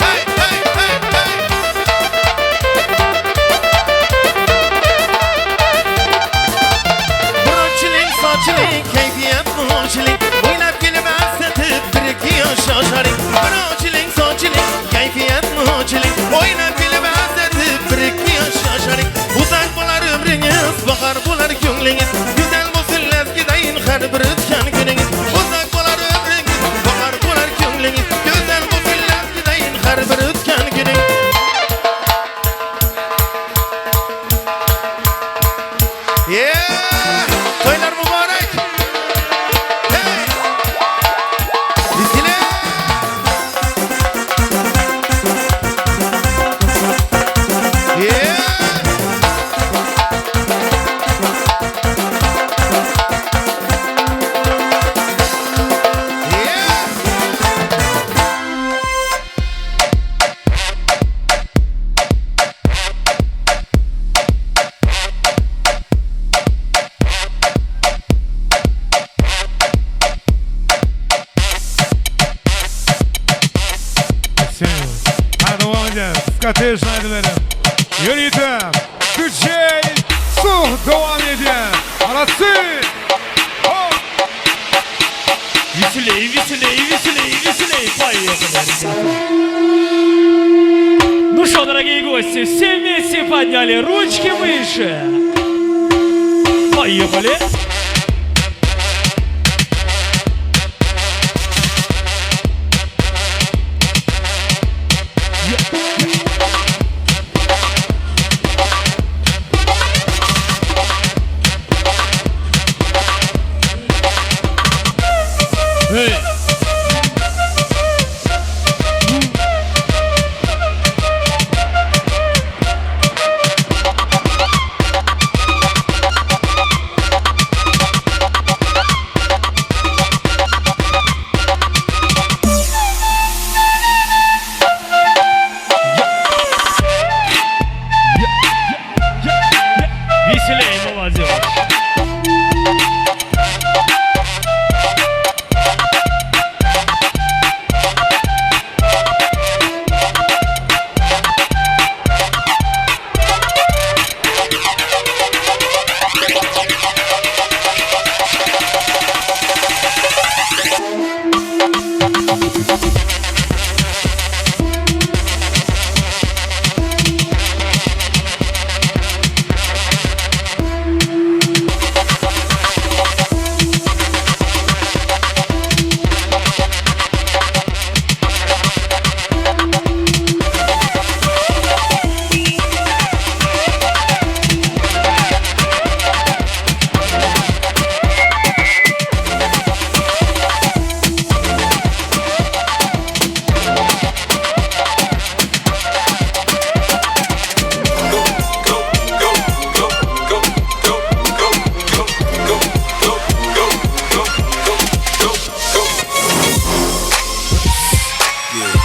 Hey, hey, hey, hey! Buraçilik, saçilik, keyfiyat boçilik. Oynap gelip esnetip bir iki yaş aşarik. Buraçilik, saçilik, keyfiyat boçilik. Oynap gelip esnetip bir iki yaş aşarik. Uzak bolar ömrüňiz, bahar bolar köňlüňiz. Güzel bolsun lezgideýin har bir ötken günüňiz. Uzak bolar ömrüňiz, bahar bolar köňlüňiz. Güzel bolsun lezgideýin har bir ötken günüňiz. Yeah! Toýlar mübarek! Hey! Bismillah! Yeah! Yeah! Hadi devam edýäs. Skatež aýdyberin. Ýörite. Güçey. Suh dowam edýär. Arasy. Hop. Веселей, веселей, веселей, веселей. Поехали, ребята. Ну что, дорогие гости, все вместе подняли ручки выше. Поехали. Hey.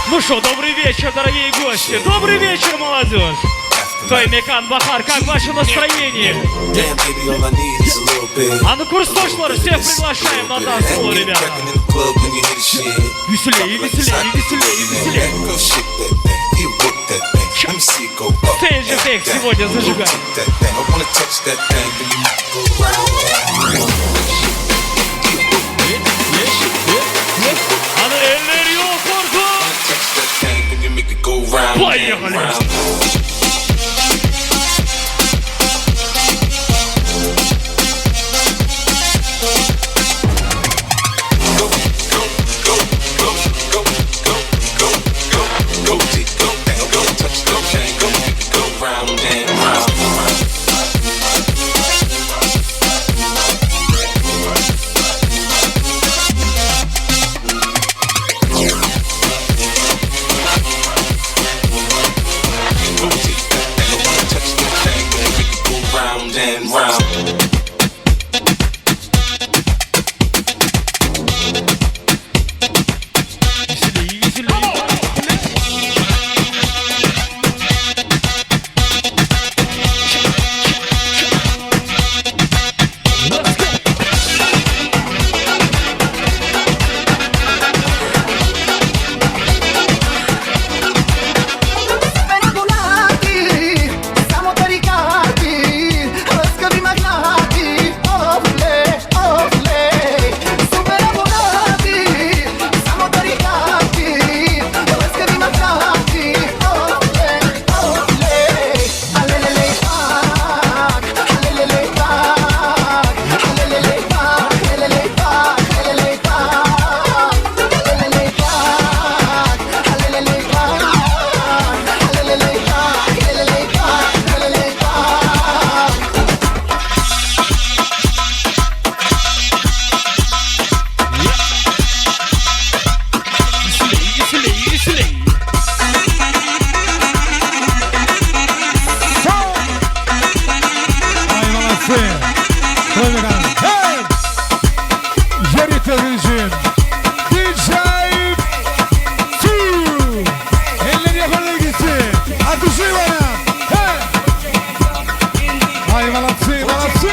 Ну что, добрый вечер, дорогие гости. Добрый вечер, молодежь. Toý mekan Bahar, как ваше настроение? А ну kursdaşlar, всех приглашаем на танцпол, ребята. Веселее, веселее, веселее, веселее. Stage Effect сегодня зажигает. А ну, eller ýokarda. Поехали! Веселее, веселее. Let's go! Manipulati, samo tarikati, Laskavi magnati, ofle, ofle. Super abonati, samo tarikati, Laskavi magnati, ofle, ofle. Alelele pak, alelele pak, alelele pak, alelele pak, alelele pak, alelele pak, alelele pak, alelele pak, alelele pak, alelele pak. Веселее, веселее, веселее. Ay молодцы. Toý mekan. Hey! Ýer ýeteriji. DJ Two. Eller ýokarda gitsin. От души bana. Hey! Ay молодцы, молодцы.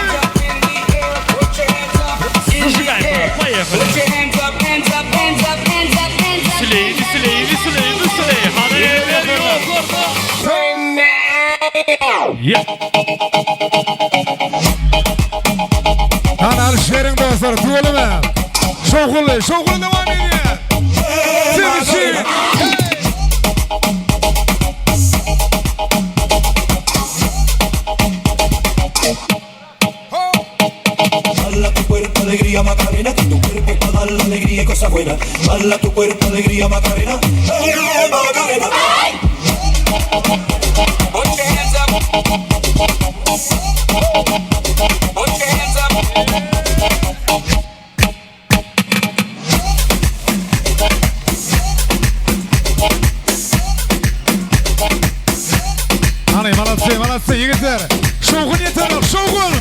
Зажигаем, поехали. Веселее, веселее, веселее, веселее. Hany eller ýokarda. Yeah. Hany Alişeriň dostlary tüweleme. Şowhunly, şowhunly dowam edýär. Siz üçin. Hey! Dale a tu cuerpo alegría Macarena, que tu cuerpo pa' dar la alegría y cosa buena. Dale a tu cuerpo alegría Macarena, eh, Macarena. Put your hands up. Put your hands up. Hany молодцы, молодцы, ýigitler. Şowhun ýeter, şowhun.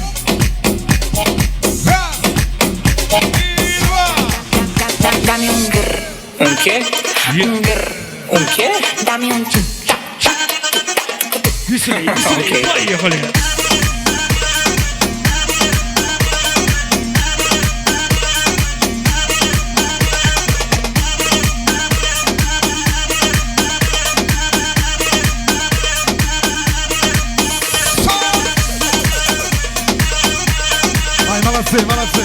Raz, два. Dame un grr. ¿Un qué? Un grr. ¿Un qué? Dame un ch. Веселее, веселее, поехали. Ay молодцы, молодцы.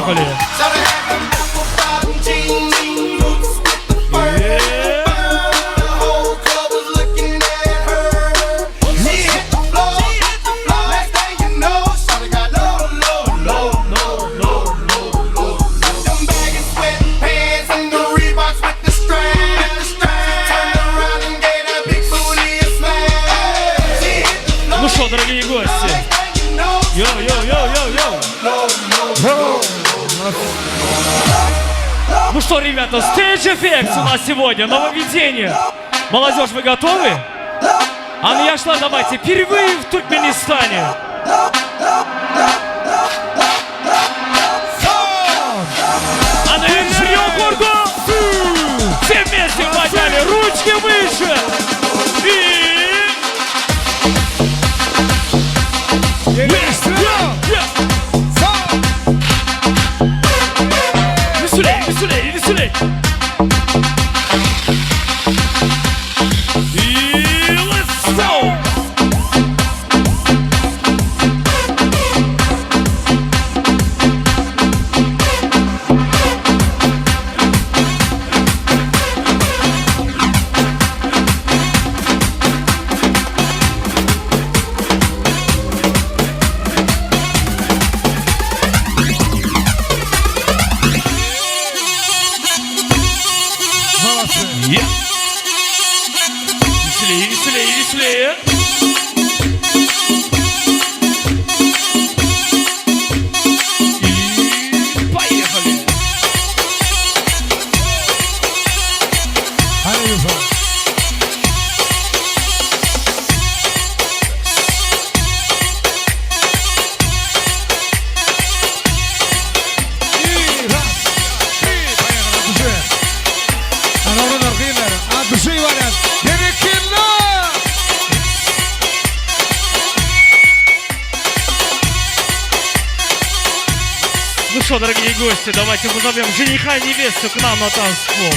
Поехали. Ну что, дорогие гости? Йоу-йоу-йоу-йоу-йоу. Ну что, ребята, Stage Effects у нас сегодня, нововведение. Молодежь, вы готовы? А ну я шла, давайте, впервые в Туркменистане. А на Все вместе подняли ручки выше. И... Yeah. Веселей, веселей, веселей. И let's go! Yeah. Веселее, веселее, веселее. И поехали. Hany Yusuf. И раз, три, поехали, от души. А oglanlar gyzlar, от души говорят. Berekella! Ну что, дорогие гости, давайте позовем жениха и невесту к нам на танцпол.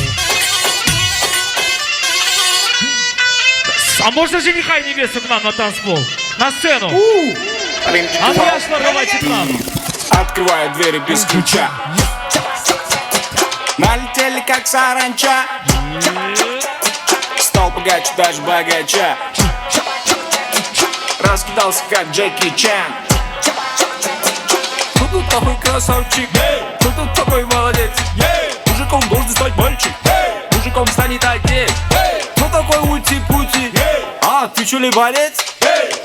А можно жениха и невесту к нам на танцпол? На сцену. А ну, ýaşlar, давайте к нам. Открываю двери без ключа. Налетели как саранча. Стал богаче даже богача. Раскидался как Джеки Чан. Кто тут такой красавчик? Кто тут такой молодец? Мужиком должен стать мальчик. Мужиком станет отец. Кто такой ути-пути? А, ты что ли борец?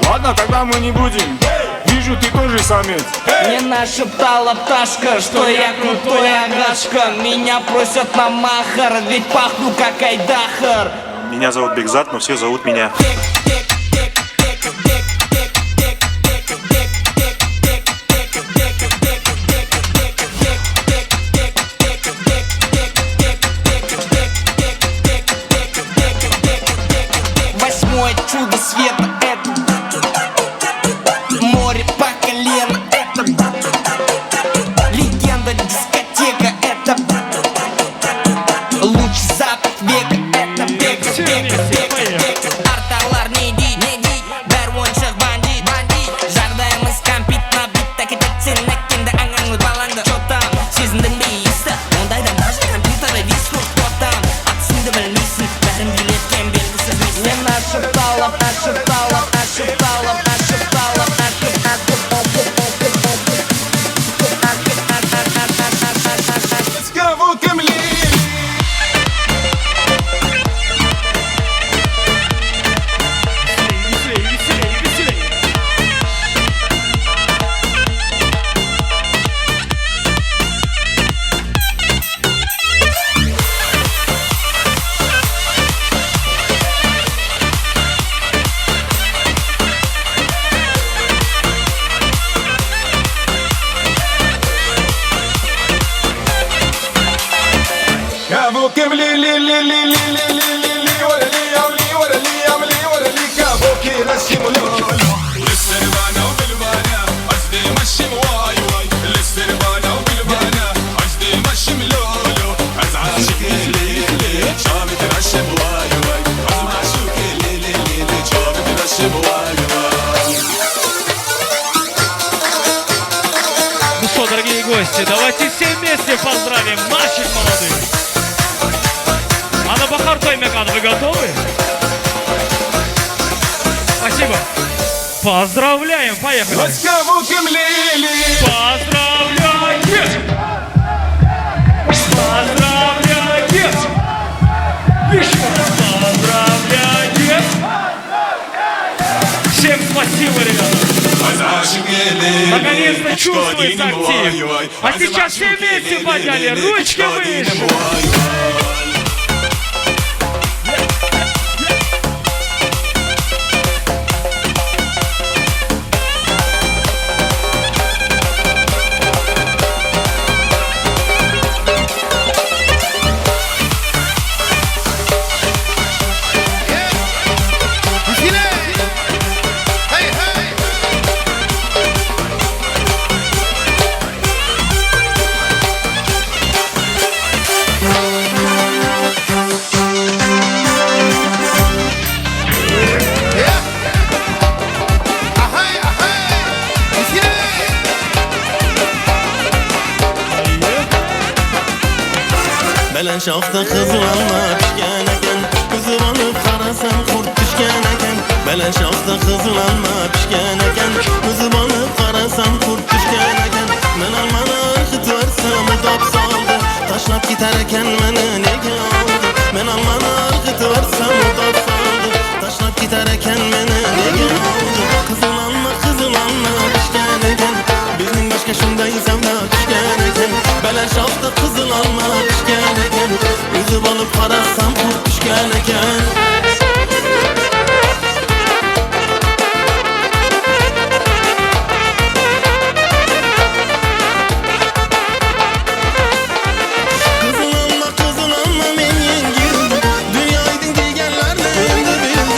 Ладно, тогда мы не будем. Вижу, ты тоже самец. Мне нашептала пташка, что я крутой агашка. Меня просят на махар, ведь пахну как айдаһар. Меня зовут Бекзат, но все зовут меня. Восьмое чудо света это море по колено, это легенда дискотека, это лучший запах века, это века, века, века, века. Арталар не дейді, не дейді, бәрі ойыншық бандит, бандит. Жағдайымыз кәмпит набит, әкетет сен әкеңді, аңаңды, балаңды. Чё там, сезіндің бе иісті? Ондайда даже компьютеры виснут. Кто там, атысыңды білмейсің, бәрін билеткен белгісіз мистер. Мне нашептала, нашептала, нашептала, нашептала, нашептала. Кого кемли? Веселее, веселее, веселее. Кого кемли ли ли ли ли ли ли ли ли ولا لي يملي ولا لي يملي ولا لي كابو كي رشم لولو للسربانة وبالبانة عجدي مشم واي واي للسربانة وبالبانة عجدي مشم لولو عز عاشق لي لي شامي ترشم واي واي عز معشوق لي لي لي لي شامي ترشم واي واي Ну что, дорогие гости, Давайте, давайте все вместе поздравим наших молодых. Ana Bahar Toýmekan, вы готовы? Спасибо. Поздравляем, поехали. Поздравляем! Поздравляем! Еще раз поздравляем! Всем спасибо, ребята! Наконец-то чувствуется актив! А сейчас все вместе подняли ручки выше! Belen şahda qizil alma pishgan ekan Uzib olib qarasam qurt tushgan ekan Belen shoxda qizil alma pishgan ekan Uzib olib qarasam qurt tushgan ekan Men almani irg'itvarsam u dod soldi Tashlab ketar ekan meni nega oldi Men almani irg'itvarsam u dod soldi Tashlab ketar ekan meni nega oldi Qizil alma qizil alma pishgan ekan Bizning boshga shunday savdo tushgan ekan Baland shoxda qizil alma pishgan ekan Uzib olib qarasam qurt tushgan ekan Qizil alma qizil alma men yengildim Dunyo eding deganlarni endi bildim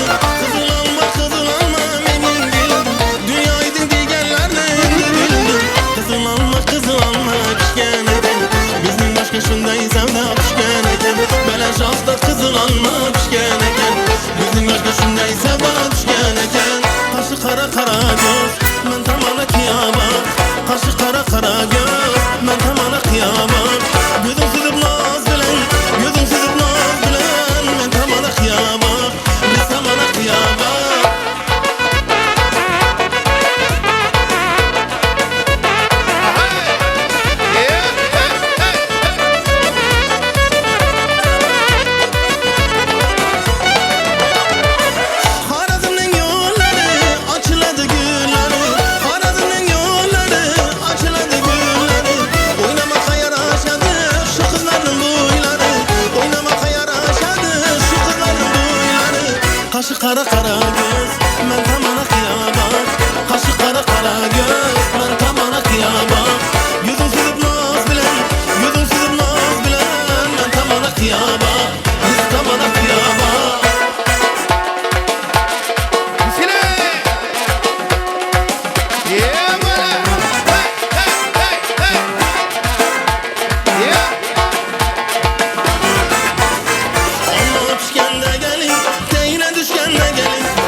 Qizil alma qizil alma men yengildim Dunyo eding deganlarni endi bildim Qizil alma qizil alma pishgan ekan Bizning boshga shunday savdo tushgan ekan Baland shoxda qizil alma pishgan ekan Bizning boshga shunday savdo tushgan ekan Qashi qara qara ko'z Men tomona qiya boq Qashi qara qara ko'z Men tomona qiya boq Ko'zing suzib noz bilan Ko'zing suzib noz bilan Men tomona qiya boq Biz tomona qiya boq Xorazmning yo'llari ochiladi gullari Xorazmning yo'llari ochiladi gullari O'ynamoqqa yarashadi shu qizlarning bo'ylari O'ynamoqqa yarashadi shu qizlarning bo'ylari Qashi qara qara ko'z men tomona qiya boq Qashi qara qara ko'z men tomona qiya boq Yuzing suzib noz bilan Yuzing suzib noz bilan Men tomona qiya boq Biz tomona qiya boq Olma pishganda galing, tagina tushganda galing.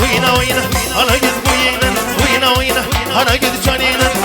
Oýna oýna, ala göz boýuňdan, Oýna oýna, gara göz janyňdan.